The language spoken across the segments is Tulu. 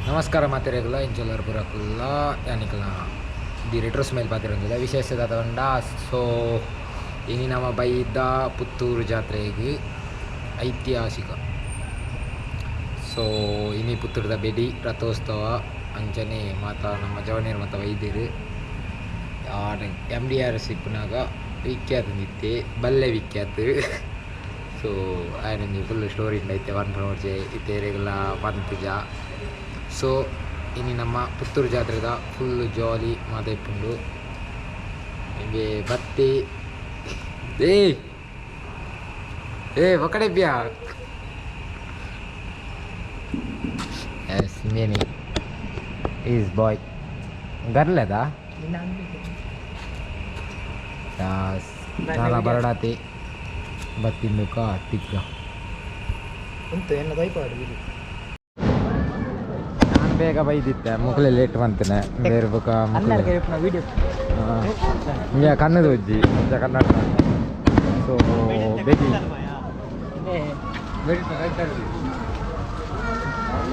ನಮಸ್ಕಾರ ಮಾತೆರೆಗುಲ ಇಂಚೊಲ್ಲರ್ ಪೂರಕುಲ್ಲ ಯಾನಿಕಲ the retro smile ಪಾತೆರೊಂದುಲ್ಲ ವಿಶೇಷ ದಾದ. ಸೊ ಇನಿ ನಮ ಬೈದ ಪುತ್ತೂರು ಜಾತ್ರೆಗ್ ಐತಿಹಾಸಿಕ. ಸೊ ಇನಿ ಪುತ್ತೂರುದ ಬೆಡಿ ರಥೋತ್ಸವ ಅಂಚನೆ ಮಾತ ನಮ್ಮ ಜವನೆರ್ ಮಾತ ಬೈದೆರ್. ಎಮ್ ಡಿ ಆರ್ ಇಪ್ಪುನಗ ವಿಖ್ಯಾತ ಇತ್ತೆ ಬಲ್ಲೆ ವಿಖ್ಯಾತ. ಸೊ ಆಯನೊಂಜಿ ಫುಲ್ ಸ್ಟೋರಿ ಉಂಡು ಇತ್ತೆ ಪನ್ಪುನ ಇತ್ತೆ ಎರೆಗುಲ ಪಂತುಜ. ಸೊ ಇನಿ ನಮ್ಮ ಪುತ್ತೂರು ಜಾತ್ರೆದ ಫುಲ್ ಜಾಲಿ ಮಾತ ಇಪ್ಪುಂಡು. ಇಂಬೆ ಬತ್ತಿ ಏ ಏ ಒಕಡೆ ಬ್ಯಾ ಎಸ್ ಇಂಬೇನಿ is ಬಾಯ್ ಗರ್ಲೆದ ನಾಲ ಬರಡಾತಿ ಬತ್ತಿಂದುಕ ತಿಕ್ಕ ಉಂತು ಎನ್ನ ದೈಪಾಡು. ನಾನು ಬೇಗ ಬೈದಿತ್ತೆ ಮುಕ್ಲೆ ಲೇಟ್ ಬಂತೇನೆ ಬೇರೆ ಬೊಕ. ವಿಡಿಯೋ. ಇಂಜ ಕಣ್ಣದು ಉಜ್ಜಿ ಅಂಚ ಕನ್ನಡ. ಸೊ ಬೇಗಿ.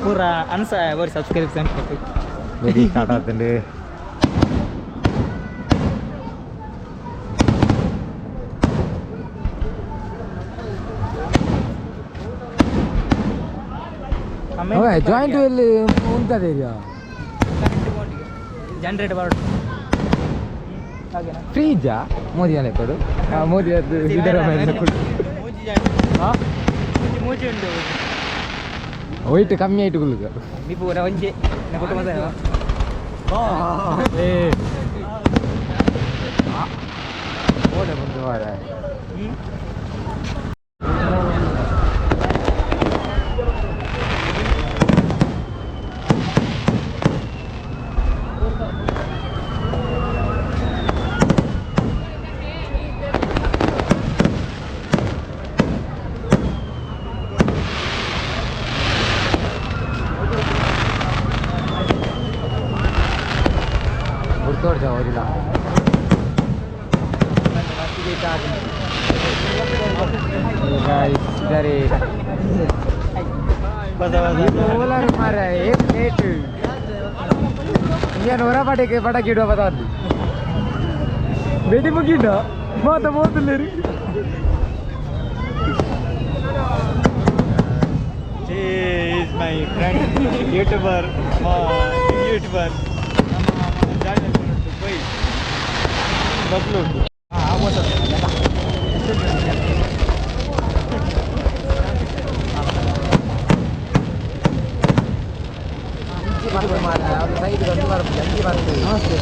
ಪೂರ ಅನ್ಸ ಒರಿ ಸಬ್ಸ್ಕ್ರಿಪ್ಷನ್. ಬೆಡಿ ಸ್ಟಾರ್ಟ್ ಆತುಂಡು. ಜಾಯಿಂಟ್ ವೀಲ್ ಉಂತದ ಏರಿಯಾ. ಜನರೇಟ್ ಬಾರ್ಡ್ ಹಾಗೇನಾ? ಫ್ರೀಜಾ ಮೋದಿ ಅಲೆ ಕೊಡು. ಮೋದಿ ಅದು ಸಿದ್ದರಾಮಯ್ಯ ಕೊಡು. ಮೂಜಿ ಮೂಜಿ ಉಂಡು. ವೈಟ್ ಕಮ್ಮಿ ಆಯ್ತು ಕುಲ್ಲುಗ. ಮಿ ಪೂರ ಒಂಜಿ ಕುಟುಂಬದ. ಏ ಓಡೆ ಮುಂದೆ ವಾರ. ಗುರ್ತೋಡ್ಜ ಹೋಗಿಲ್ಲ. ಇದಾರೆ ಓಲಾರು ಮಾರ್ರೆ, ಏನ್ ಲೇಟ್ ಇಂಡಿಯನ್ ಹೊರ ಪಟಕ್ಕೆ ಪಟಾಕಿ ಇಡುವ ಪದಾರ್ಥ ಬೆಡಿ ಮುಗಿಡ ಮಾತ ಮೋತಲೇರಿ. He is my friend, YouTuber, YouTuber. ಪೋಯ್ Bablu ಉಂಟು. ಸೈಡ್ ಬಂದು ಬರ್ಪು ಅಂಚಿ ಬರ್ಪು. ನಮಸ್ತೆ.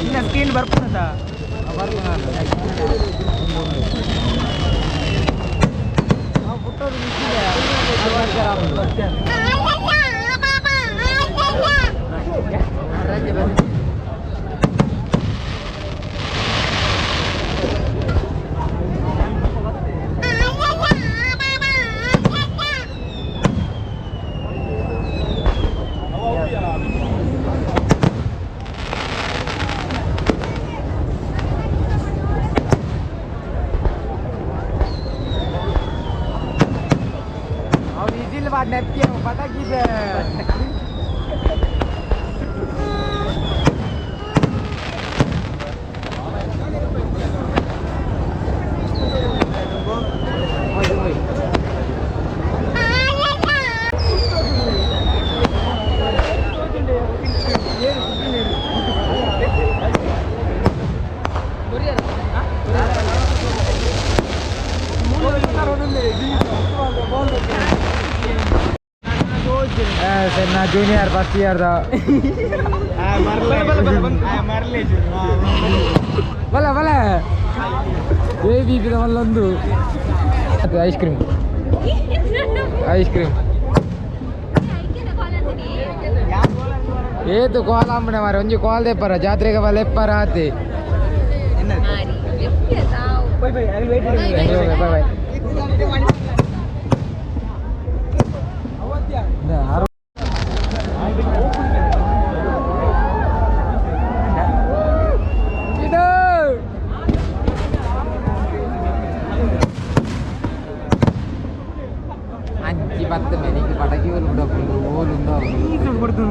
ಇನ್ನ ಸ್ಕ್ರೀನ್ ಬರ್ಪುನತ. ನೆಪ್ಪಿಯ ಪಟಾಕಿ. ಸೆನ್ನ junior first year the. ಬಲ ಬಲ ಎ ಬಿ ಪಿ ಮಲ್ಲೊಂದು ಐಸ್ ಕ್ರೀಮ್ ಐಸ್ ಕ್ರೀಮ್. ಏತು ಕೋಲ ಅಂಬಣೆ ಮಾರೆ ಒಂಜಿ ಕೋಲ್ ದೆಪ್ಪರ ಜಾತ್ರೆಗೆ ಬಲ ಎಪ್ಪರ ಆತಿ. Bye bye, I wait. Bye bye. 5-10 ಮೆನಿಗೆ ಪಟಕಿ ಓಲುಂದು. ಕೊಡ್ತು.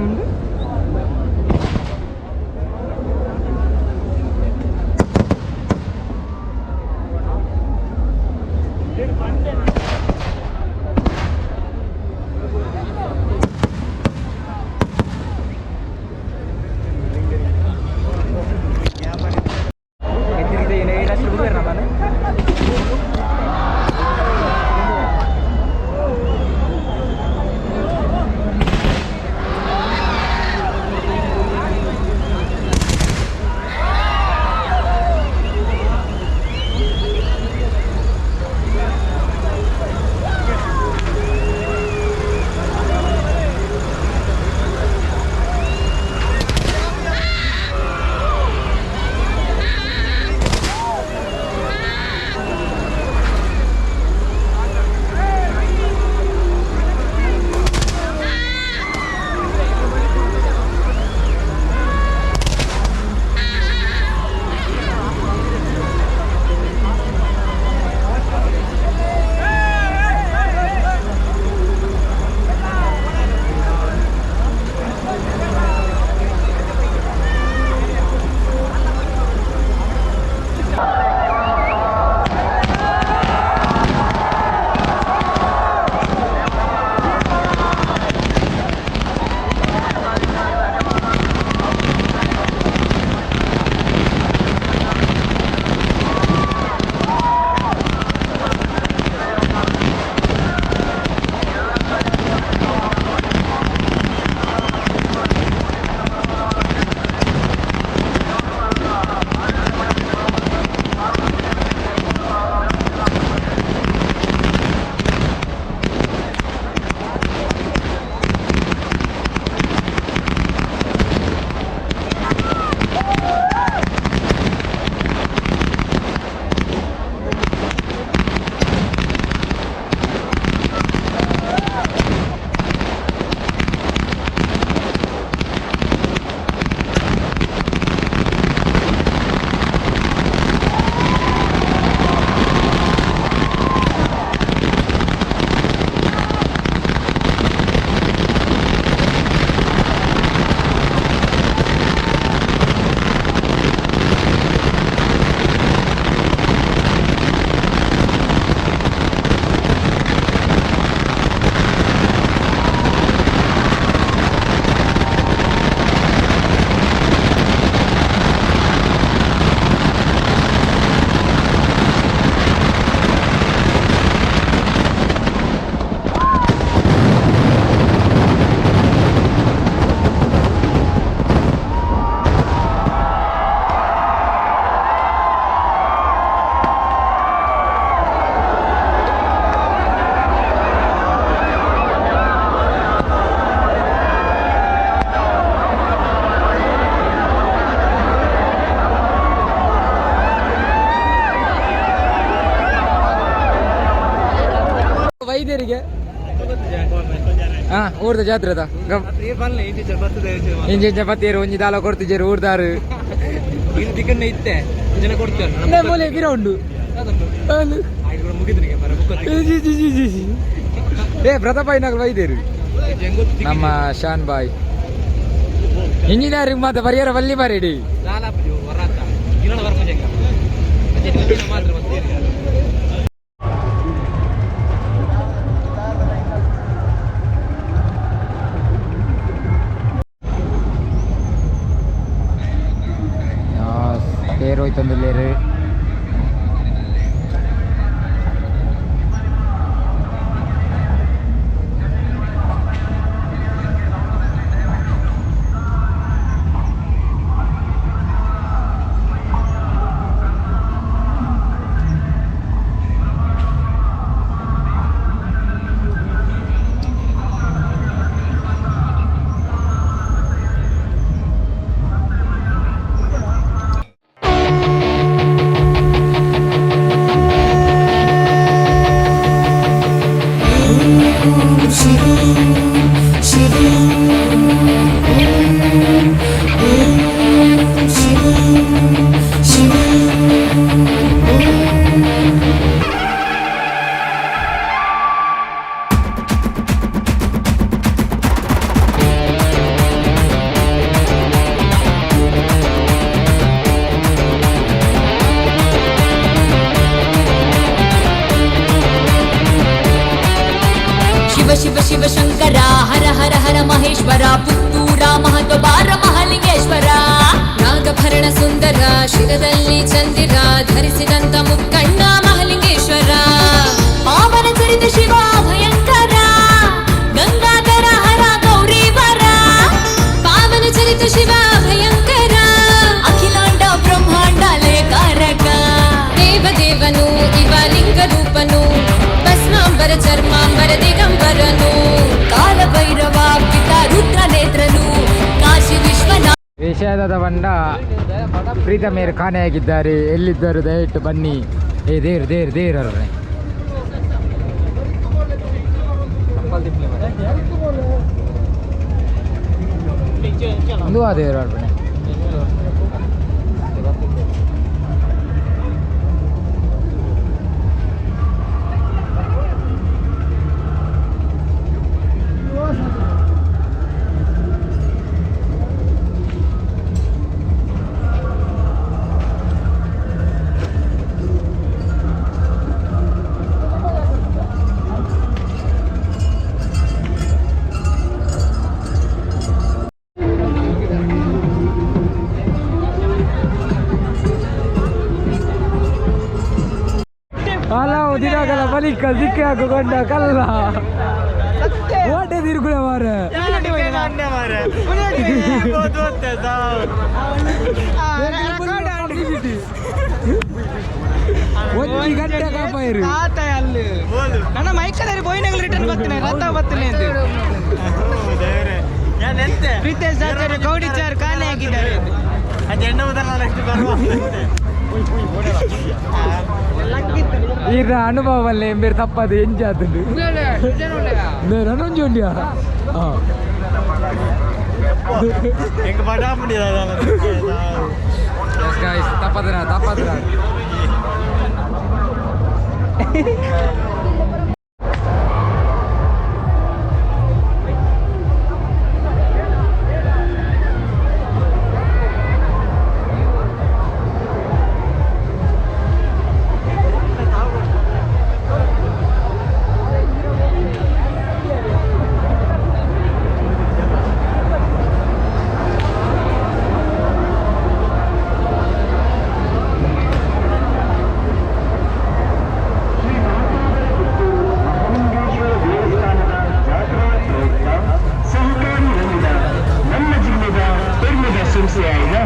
ವೈದ್ಯರಿಗೆ ಹಾ ಊರ್ದ ಜಾತ್ರೆದ ಇಂಚ ಇಂಚ ಪತ್ತೇರು ಒಂಜಿ ದಾಲ ಕೊಡ್ತಿಜೇರು ಊರ್ದಾರು. ಮೂಲೆ ಗಿರ ಉಂಡು. G, G, G, G, G. ಏ ಪ್ರತಾಪ ಇನ್ನಾಗಲು ವೈದ್ಯರು ನಮ್ಮ ಶಾನ್ ಬಾಯ್ ಇಂಜಿನಿಯರಿಂಗ್ ಮಾತ ಪರಿಹಾರ ಬಲ್ಲಿ ಬಾರಿಡಿ. ತೇರು ಹೋಯ್ತಂದುಲ್ಲೇರು. ಶಿರದಲ್ಲಿ ಚಂದಿರ ಧರಿಸಿದಂತ ಮುಕ್ಕಣ್ಣ ಮಹಲಿಂಗೇಶ್ವರ. ಪಾವನ ಚರಿತ ಶಿವ ಭಯಂಕರ, ಗಂಗಾಧರ ಹರ ಗೌರಿವರ. ಪಾವನ ಚರಿತ ಶಿವ ಭಯಂಕರ, ಅಖಿಲಾಂಡ ಬ್ರಹ್ಮಾಂಡ ಲಯಕಾರಕ. ದೇವದೇವನು ಇವ ಲಿಂಗ ರೂಪನು, ಭಸ್ಮಾಂಬರ ಚರ್ಮಾಂಬರ ದಿಗಂಬರನು. ಕಾಲಭೈರವ ಪಿತಾ ರುದ್ರ ನೇತ್ರನು, ಕಾಶಿ ವಿಶ್ವನಾಥ. ವಿಷಯದ ಬಂಡ ಪ್ರೀತಮೇರು ಕಾಣೆಯಾಗಿದ್ದಾರೆ. ಎಲ್ಲಿದ್ದರು ದಯವಿಟ್ಟು ಬನ್ನಿ. ಏ ದೇರು ದೇರು ದೇರು ಅವರೇ. ಒಂದು ಆ ದೇವರು ಅರ್ಪಣೆ. ಹಲವು ದಿನಗಳ ಬಳಿಕ ಸಿಕ್ಕಾಕೊಂಡ ಕಲ್ಲ ಓಟೆ ತಿರುಗುಳ ಮಾರ. ಒಂದು ಗಂಟೆ ಕಾಪಾಯಿರು. ಅಲ್ಲಿ ನನ್ನ ಮೈಕಲ್ ಬೋಯಿನಗಲ್ ರಿಟರ್ನ್ ಬರ್ತೀನಿ, ರಥ ಬರ್ತೀನಿ ಅಂತ. ಪ್ರೀತೇಶ್ ಆಚಾರ್ಯ ಗೌಡಿಚಾರ್ ಕಾಣೆ ಆಗಿದ್ದಾರೆ. ಈರ ಅನುಭವ ಎಂಬೇರು ತಪ್ಪದು ಎಂಜಾತುಂಡು ನನೊಂಜಿ ಉಂಡಿಯಾ ಹಾಂ. ತಪ್ಪದ್ರ ತಪ್ಪದ್ರ. ದೇವಸ್ಥಾನದ ಜಾತ್ರಾ ಪ್ರಯುಕ್ತ ಸಹಕಾರಿ ಹೊಂದಿದ ನಮ್ಮ ಜಿಲ್ಲೆದ ಪೆರ್ಮೆದ ಸಂಸ್ಥೆಯಾದ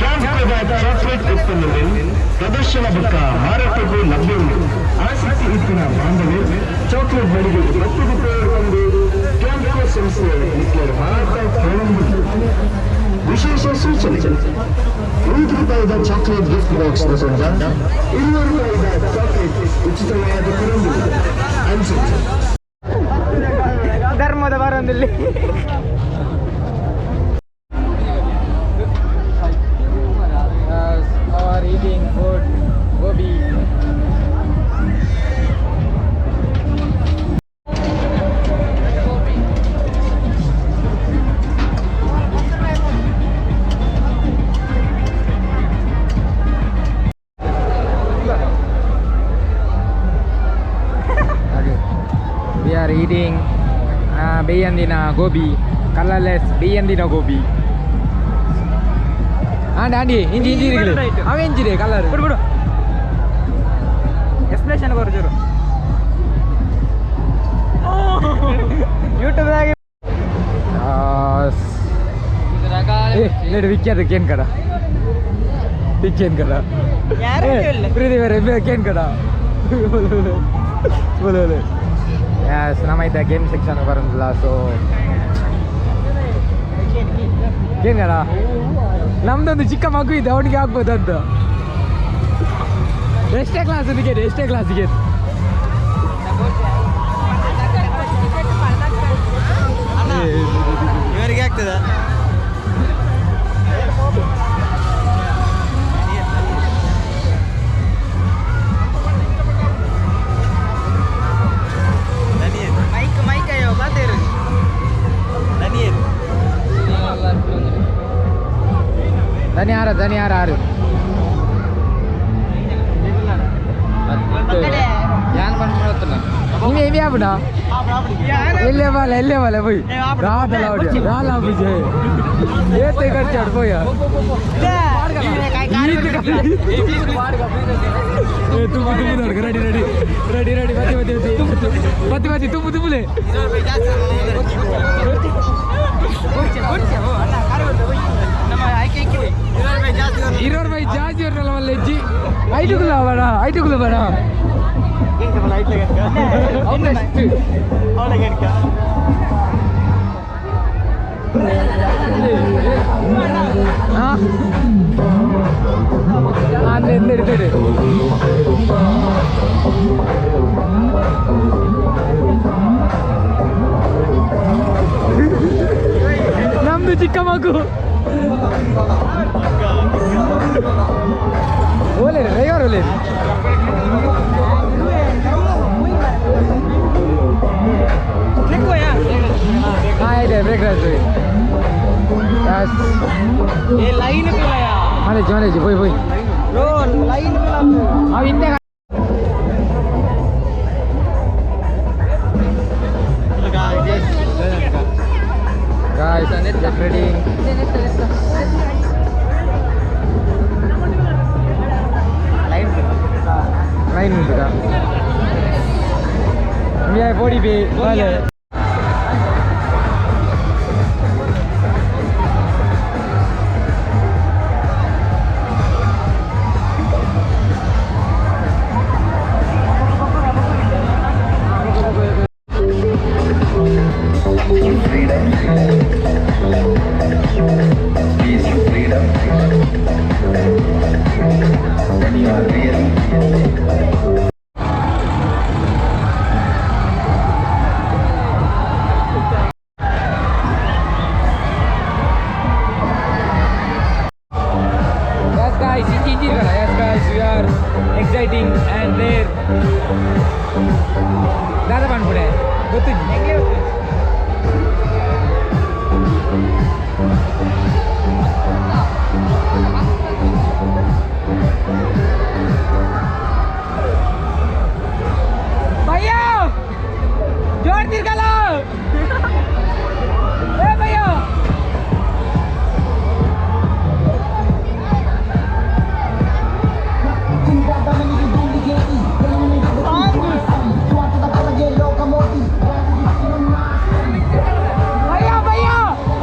ಕ್ಯಾಂಪ್ಕೋದ ಚಾಕ್ಲೇಟ್ ಉತ್ಪನ್ನಗಳು ಪ್ರದರ್ಶನ ಬೊಕ್ಕ ಮಾರಾಟಕ್ಕೂ ಲಭ್ಯವಿದೆ. ಆಸಕ್ತಿ ಇತ್ತಿನ ಬಾಂಧವರು ಚಾಕ್ಲೇಟ್ ಬಳಿಗೆ 10 ರೂಪಾಯಿ ಒಂದು ಕ್ಯಾಂಪ್ಕೋ ಸಂಸ್ಥೆಯ ನಿತ್ಯ ಮಾರಾಟ ಕೇಳಬಹುದು. ವಿಶೇಷ ಸೂಚನೆ: 1 ರೂಪಾಯಿದ ಚಾಕ್ಲೇಟ್ ಗಿಫ್ಟ್ ಬಾಕ್ಸ್ ಕೊಂಡ 2 ರೂಪಾಯಿದ ಚಾಕ್ಲೇಟ್ ಉಚಿತವಾದ ಕೊಡಬಹುದು. ಅನ್ಸುತ್ತೆ. ಧರ್ಮದ ಬರೊಂದಿಲ್ಲಿ. Our eating food, gobi. Okay. We are eating ಬೆಯ್ಯಂದಿನ ಗೋಬಿ, ಕಲರ್ಲೆಸ್ ಬೆಯ್ಯಂದಿನ ಗೋಬಿ. ಆಂಡ್ ಆಂಡಿ ಇಂಜಿ ಇಂಜಿ ಇರಿಗಲಿ. Right. ಅವ ಇಂಜಿದೆ ಕಲರ್. ಬಿಡು ಬಿಡು, ಎಕ್ಸ್ಪ್ಲೇಷನ್ ಕೊರು ಚೂರು ಯೂಟ್ಯೂಬ್ದಾಗ. ಲೇಡು ವಿಖ್ಯಾತ ಕೇನ್ ಕಡ ಕೇನ್ ಕಡ. ಯಾರು ಇಲ್ಲ. ಪ್ರೀತಿ ಬೇರೆ ಕೇನ್ ಕಡ ಬೋಲೆ. ಎಸ್, ನಮ್ಮ ಐತೆ ಗೇಮ್ ಸೆಕ್ಷನ್ ಬರೋದಿಲ್ಲ. ಸೊ ಕೇನ್ ಕಡ ನಮ್ದೊಂದು ಚಿಕ್ಕ ಮಗು ಇದೆ, ಅವನಿಗೆ ಆಗ್ಬೋದು ಅಂತ. ಎಷ್ಟೇ ಕ್ಲಾಸ್ ಕೇಳಿ, ಎಷ್ಟೇ ಕ್ಲಾಸಿಗೆ? ಇವರಿಗೆ ಆಗ್ತದ. ಮೈಕ್ ಮೈಕ್ ಅಯ್ಯೋ ಬಾತೇರು. ಧನ್ಯಾರ ಧನ್ಯಾರ ಆರು. ಇವೆ ಇವೆ ಆಪುಂಡ ಎಲ್ಲೇ ಬಾಲ ಎಲ್ಲೇ ಬಾಲ ಪೋಯ್ ರಾಧಲ ಹೊಡಿಯ ರಾಲ ವಿಜಯ್ ಏತೆ ಖರ್ಚಾಡು ಪೋಯ. ಈತ್ ತುಪ್ಪು ತುಪ್ಪು ರೆಡಿ ರೆಡಿ ರೆಡಿ ರೆಡಿ ಬತ್ತಿ ಬತ್ತಿ ಬತ್ತಿ ಬತ್ತಿ ಬತ್ತಿ ತುಪ್ಪು ತುಪ್ಪುಲೆ. 20 ರೂಪಾಯಿ ಜಾಸ್ತಿ ಇರಲ್ಲ ಮಲ್ಲೆಜ್ಜಿ. ಐಟುಕುಲ ಬೇಡ, ಐಟುಕುಲ ಬೇಡ. ಎಷ್ಟು? ಹಾಂ ಹಾಂ ಎಂതെടുത്തെടു. ನಮ್ದು ಚಿಕ್ಕ ಮಗು. ಓಲೆ ಡ್ರೈವರ್ ಓಲೆ. ಆಯ್ತು, ಬ್ರೇಕ್ ಆಯ್ತು. ಲೈನ್. ಮಲೇಜ್ ಮಲೇಜ್ ಪೋಯ್ ಪೋಯ್. ಲೈನ್. ಅವು ಹಿಂದೆ. Guys, get ready. Line ಉಂಟುಗಾ ಪೋಡಿ ಬಿ ಬಾಲೆ. Peace, freedom. When you are really Yes guys, inji inji irukala. Yes guys, we are exciting and there. ದಾದ ಪನ್ಪುಡೆ ಗೊತ್ತುಂಜಿ. भैया, जोर तिरकला. ए भैया. भैया भैया,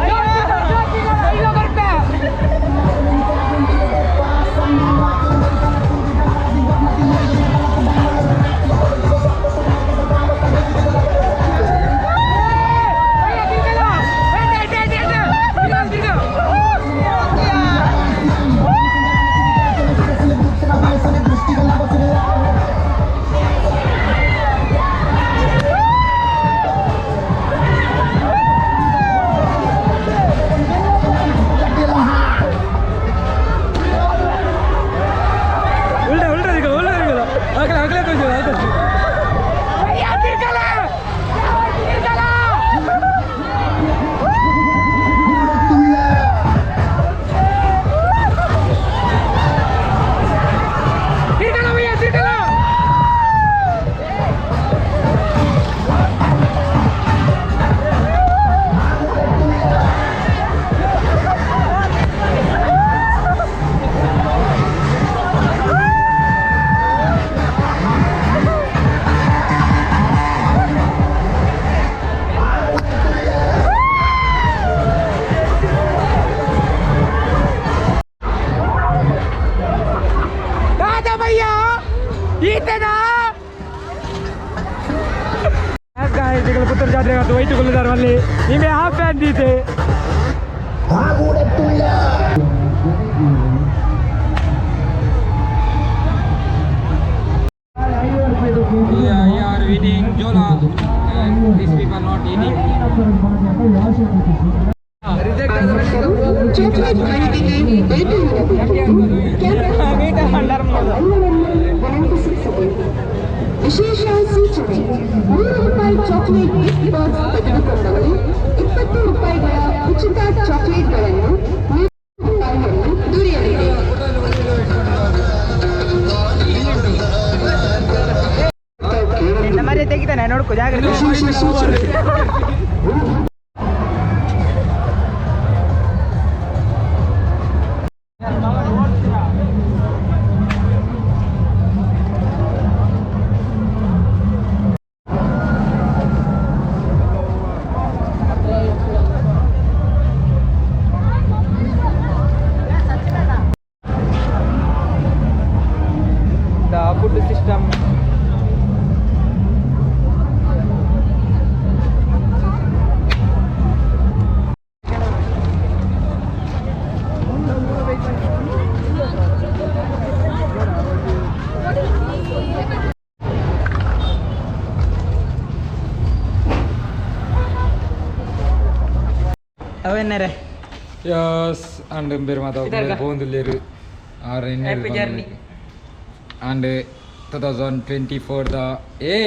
जोर तिरकला, जोर तिरकला, इलो करते. भैया तिरकला. ए ए ए ए तिरकला तिरकला. ಉಲ್ಟ ಉಲ್ಟ ಇರ್ಕೊ, ಉಲ್ಟ ಇರ್ಕೊ. ಅಗಲ ಅಗಲ ತೋಜು ಅಗಲ. ಭಯ್ಯ ತಿರ್ಕಲ, ತಿರ್ಕಲ. ತಿರ್ಕಲ ಭಯ್ಯ, ತಿರ್ಕಲ. ದಾದಾ ಭಯ್ಯ ಈತನಾ. ಪುತ್ತೂರು ಜಾತ್ರೆ ಆತು ವೈಟ್ ಕುಲ್ಲುದಾರು ಅಲ್ಲಿ ನಿಮಗೆ ಹಾಫ್ ಫ್ಯಾನ್ ದೀತೆ. We are eating Jola and these people not eating. Chocolate ಖರೀದಿಗೆ ಭೇಟಿ ನೀಡಬೇಕೆಂದು ವಿನಂತಿಸುತ್ತದೆ. ವಿಶೇಷ ಸೂಚನೆ: 100 ರೂಪಾಯಿ ಚಾಕ್ಲೇಟ್ ಗಿಫ್ಟ್ ಬಾಕ್ಸ್ ತೆಗೆದುಕೊಂಡಲ್ಲಿ 20 ರೂಪಾಯಿಗಳ ಉಚಿತ ಚಾಕ್ಲೇಟ್ಗಳನ್ನು 100 ರೂಪಾಯಿಯಲ್ಲಿ ದೊರೆಯಲಿದೆ. ನಿನ್ನ ಮರಿ ತೆಗಿತಾನೆ ನೋಡ್ಕೊ, ಜಾಗ್ರತೆ. ವಿಶೇಷ ಸೂಚನೆ. ಸಿಸ್ಟಮ್. ಅವೇನಾರೆ? ಯಸ್, ಅಂಡ್ ಬೇರೆ ಮಾತ ಪೋಂದುಲ್ಲೇರು ಆರ್. Happy journey. And 2024 the ಏ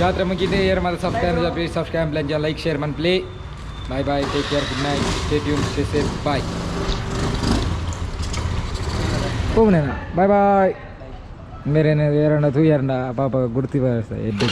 ಜಾತ್ರೆ ಮುಗಿದೆ. ಏರ್ ಮಾತ ಸಬ್ಸ್ಕ್ರೈಬ್, ಪ್ಲೀಸ್ ಸಬ್ಸ್ಕ್ರೈಬ್, ಲಂಜ ಲೈಕ್ ಶೇರ್ ಮನ್ಪ್ಲಿ. Bye bye, take care, good night, stay tune, stay safe, bye. ಹೋಗ್ನೇನ, ಬಾಯ್ ಬಾಯ್. ಮೇರೇನ ಏರಂಡ ತೂಯರಂಡ ಪಾಪ ಗುರ್ತಿ ಎಡ್ಡೆ.